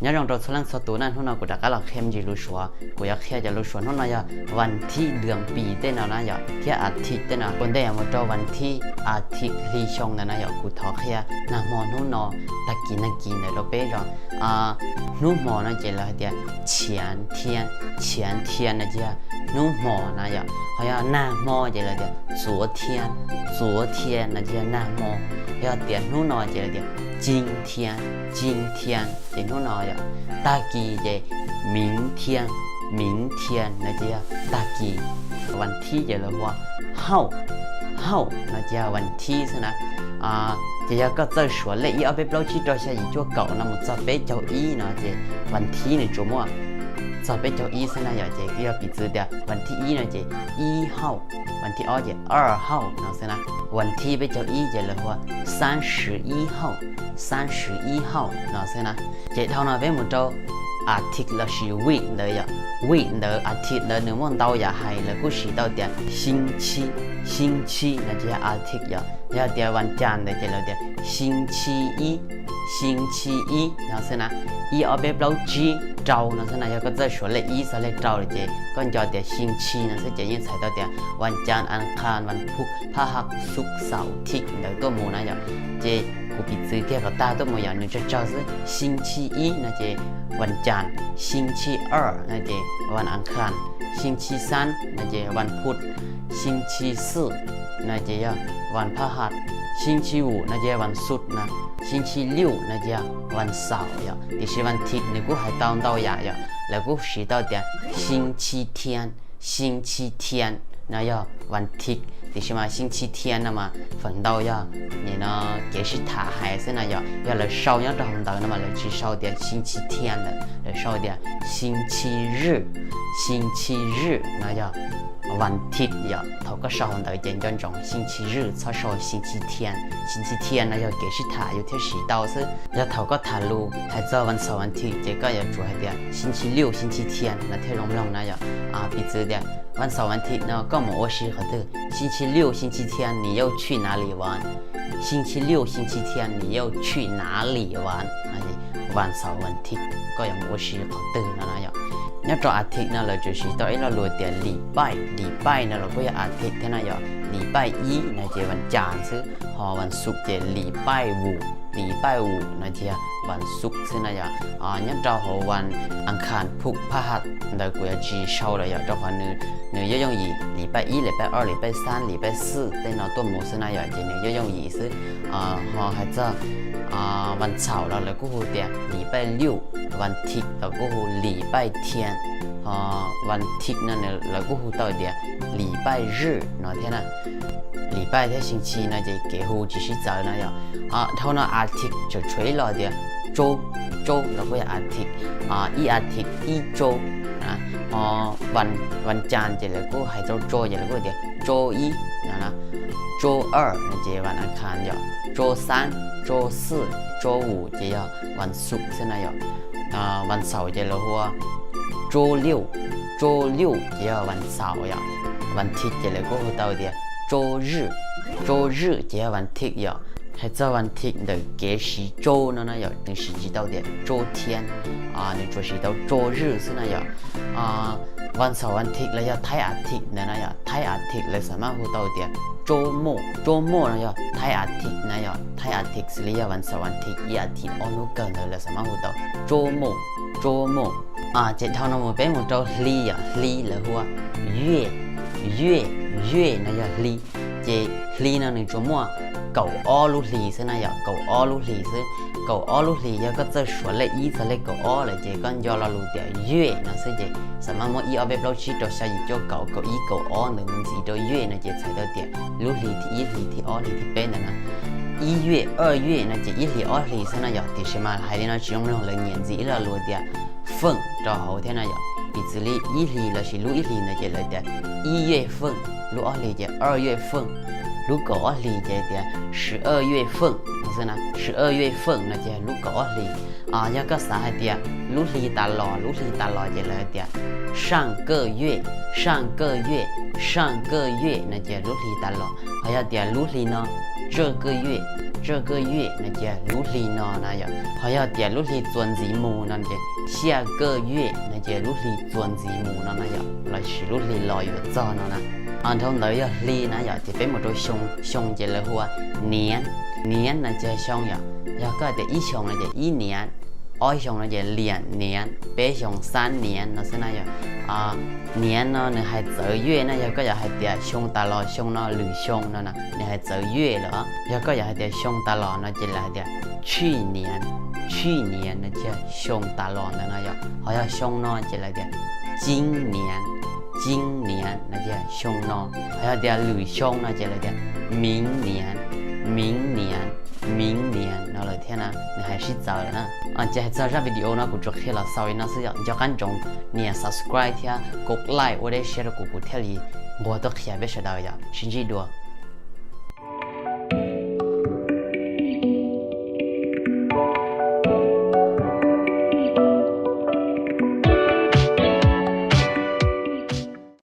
Nyob zoo rau txhua leej txhua tus na, hnub no kuv rov qab los qhia me ntsis lus Suav. Kuv yuav qhia cov lus Suav hnub no yog vas thib, dwm pis tej no na yom, thiab as thib tej no. Ua ntej yuav mus rau vas thib, as thib hli xyoo ntawd na yom, kuv thov qhia nag hmo hnub no, tag kis nag kis ntawd rau peb zog. Hnub hmo no ces lawv hais tias chiav thia, chiav thia no ces yog hnub hmo na yom. Ho yog nag hmo ces lawv tias txuav thia, txuav thia no ces yog nag hmo. Yog tias hnub no ces lawv tias cim thia, cim thia ces hnub no yom. Tag kis ces miv thia, miv thia no ces yog tag kis. Vas thib ces lawv hu ua hauj, hauj no ces yog vas thib xwb na. Ces yog koj txawj Suav lej ib ob peb plaub tsib rau xya yim cuaj kaum no mus txog peb caug ib no ces vas thib nws tsuas muaj txog peb caug ib xwb na yom. Ces yog piv txwv tias vas thib ib no ces ib hauj, vas thib ob ces ar hauj no xwb na. Vas thib peb caug ib ces lawv hu ua xab siv ib hauj, xab siv ib hauj no xwb na. Ces dhau no peb mus rau as thib lossis vij ntawd yom. Vij ntawd, as thib ntawd nws muaj ntau yam hais, lawv kuj siv tau tias xib tshib, xib tshib no ces yog as thib yom. Yog tias vas cas ntawd ces lawv tias xib tshib ib, xib tshib ib no xwb na. Ib ob peb plaub tsib rau no xwb na. Yog koj txawj Suav lej ib txog lej rau lawm ces koj nco tias xib tshib no xwb ces yeej txhais tau tias vas cas, as khas, vas phuj, phaj haj, xuj, xaum, thib ntawd tuaj mus na yom. Ces kuv piv txwv kiag kom tag tuaj mus yom, nws tsawg tsawg xwb. Xib tshib ib no ces vas cas, xib tshib ar no ces vas as khas, xib tshib xab no ces vas phuj, xib tshib xwj no ces yog vas phaj haj, xib tshib vus no ces yog vas xuj na, xib tshib liuj no ces yog vas xaum yom. Tiam sis vas thib nws kuj hais tau ntau yam yom, lawv kuj siv tau tias xib tshib thia, xib tshib thia no yog vas thib. Tiam sis mas xib tshib thia no mas feem ntau yog nim no kev sib tham hais xwb na yom. Yog lawv sau nyob rau hauv ntawv no mas lawv tsis sau tias xib tshib thia lawm, lawv sau tias xib tshib zwj, xib tshib zwj no yog vas thib yom. Thaum koj sau hauv ntawv ces nco ntsoov xib tshib zwj, txhob sau xib tshib thia. Xib tshib thia no yog kev sib tham yus thiaj siv tau xwb. Yog thaum koj tham lus hais txog vas xaum vas thib ces koj yuav tsum hais tias xib tshib liuj, xib tshib thia no thiaj zoo mloog na yom. Piv txwv tias vas xaum vas thib no koj mus ua si qhov twg? Xib tshib liuj, xib tshib thia, ni yauj tshwj nav lim vas. Xib tshib liuj, xib tshib thia, ni yauj tshwj nav lim vas. Vas xaum vas thib koj yuav mus ua si qhov twg no na yom. Nyob rau as thib no lawv tsuas siv tau ib lo lus tias lis paij, lis paij no los kuj yog as thib thiab na yom. Lis paij ib no ces vas cas xwb, ho vas xuj ces lis paij vus, lis paij vus no ces yog vas xuj xwb na yom. Nyob rau hauv vas as khas, phuj, phaj haj ntawd kuv yuav tsis sau lawm yom, rau qhov nws, nws yooj yooj yim, lis paij ib, lis paij ob, lis paij xab, lis paij xwj tej no tuaj mus xwb na yom, ces nws yooj yooj yim xwb. Ho hais txog vas xaum los lawv kuj hu tias lis paij liuj, vas thib los kuj hu lis paij thia, ho vas thib no lawv kuj hu tau tias lis paij zwj no thiab na. Lis paij thiab xib tshib no ces kev hu tsis sib txawv na yom. Dhau no as thib tseem tshuav ib lo tias tsaub, tsaub los kuj yog as thib, ib as thib ib tsaub. Ho vas cas ces lawv kuj hais tau tsaub ces lawv kuj tias tsaub ib no, tsaub ar no ces vas as khas yom, tsaub xab, tsaub xwj, tsaub vus ces yog vas xuj xwb na yom. Vas xaum ces lawv hu ua tsaub liuj, tsaub liuj ces yog vas xaum yom. Vas thib ces lawv kuj hu tau tias tsaub zwj, tsaub zwj ces yog vas thib yom. Hais txog vas thib ntawm kev siv tsaub no na yom, nws siv tsis tau tias tsaub thiab, nws tsuas siv tau tsaub zwj xwb na yom. Vas xaum vas thib los yog thaib as thib ntawd na yom, thaib as thib lawv xam maj hu tau tias tsaub moj, tsaub moj no yog thaib as thib na yom. Thaib as thib xws li yog vas xaum vas thib ib as thib ob hnub kawg ntawd lawv xam maj hu tau tsaub moj, tsaub moj. Ces dhau no mus peb mus rau hli yom, hli lawv hu ua yuj, yuj, yuj no yog hli. Ces hli no nws tsuas muaj kaum ob lub hlis xwb na yom, kaum ob lub hlis xwb. Kaum ob lub hlis, yog koj txawj suav lej ib txog lej kaum ob lawm ces koj nco lo lus tias yuj no xwb ces xam maj muab ib ob peb plaub tsib rau xya yim cuaj kaum kaum ib kaum ob ntawd mus ntxiv rau yuj no ces txhais tau tias lub hli thib ib, hli thib ob, hli thib peb ntawd na. Ib yuj, ob yuj no ces ib hlis ob hlis xwb na yom, tiam sis mas hais li no tsis zoo mloog, lawv nyiam ntxiv ib lo lus tias feej rau hauv thiab na yom. Piv txwv li ib hlis lossis lub ib hlis ntawd ces lawv tias ib yuj feej, lub ob hlis ces ob yuj feej, lub kaum ob hlis ces tias si ob yuj feej no xwb na. Si ob yuj feej no ces lub kaum ob hlis. Yog koj xav hais tias lub hli tas los, lub hli tas los ces lawv tias saj kaj yuj, saj kaj yuj, saj kaj yuj no ces lub hli tas los. Ho yog tias lub hli no tsaj kaj yuj, 这个月 no ces lub hli no na yom. Ho yog tias lub hli txuas ntxiv mus no ces 下个月 no ces lub hli txuas ntxiv mus no na yom, lossis lub hli los yuav txog no na. Dhau ntawd yog hli na yom, ces peb mus rau xyoo, xyoo ces lawv hu ua 年, 年 no ces xyoo yom. Yog koj tias ib xyoos no ces 一年, ob xyoos no ces 两年, peb xyoos 三年 no xwb na yom. 年 no nws hais txawv 月 na, yog koj yuav hais tias xyoo tas los, xyoo no, lwm xyoo no na, nws hais txawv 月 lawm. Yog koj yuav hais tias xyoo tas los no ces lawv hais tias 去年, 去年 no ces xyoo tas los ntawd no yom. Ho yog xyoo no ces lawv tias 今年, 今年 no ces xyoo no. Ho yog tias lwm xyoo no ces lawv tias 明年, 明年, 明年 no lawm thiab na, nws hais sib txawv lawm na. Ces hais txog zaj video no kuv tsuas qhia los xaus li no xwb yom. Nco qab ntsoov nias subscribe thiab kov like ua dej siab rau kuv, kuv thiaj li nquag tuaj qhia peb sawv daws yom. Sib ntsib dua.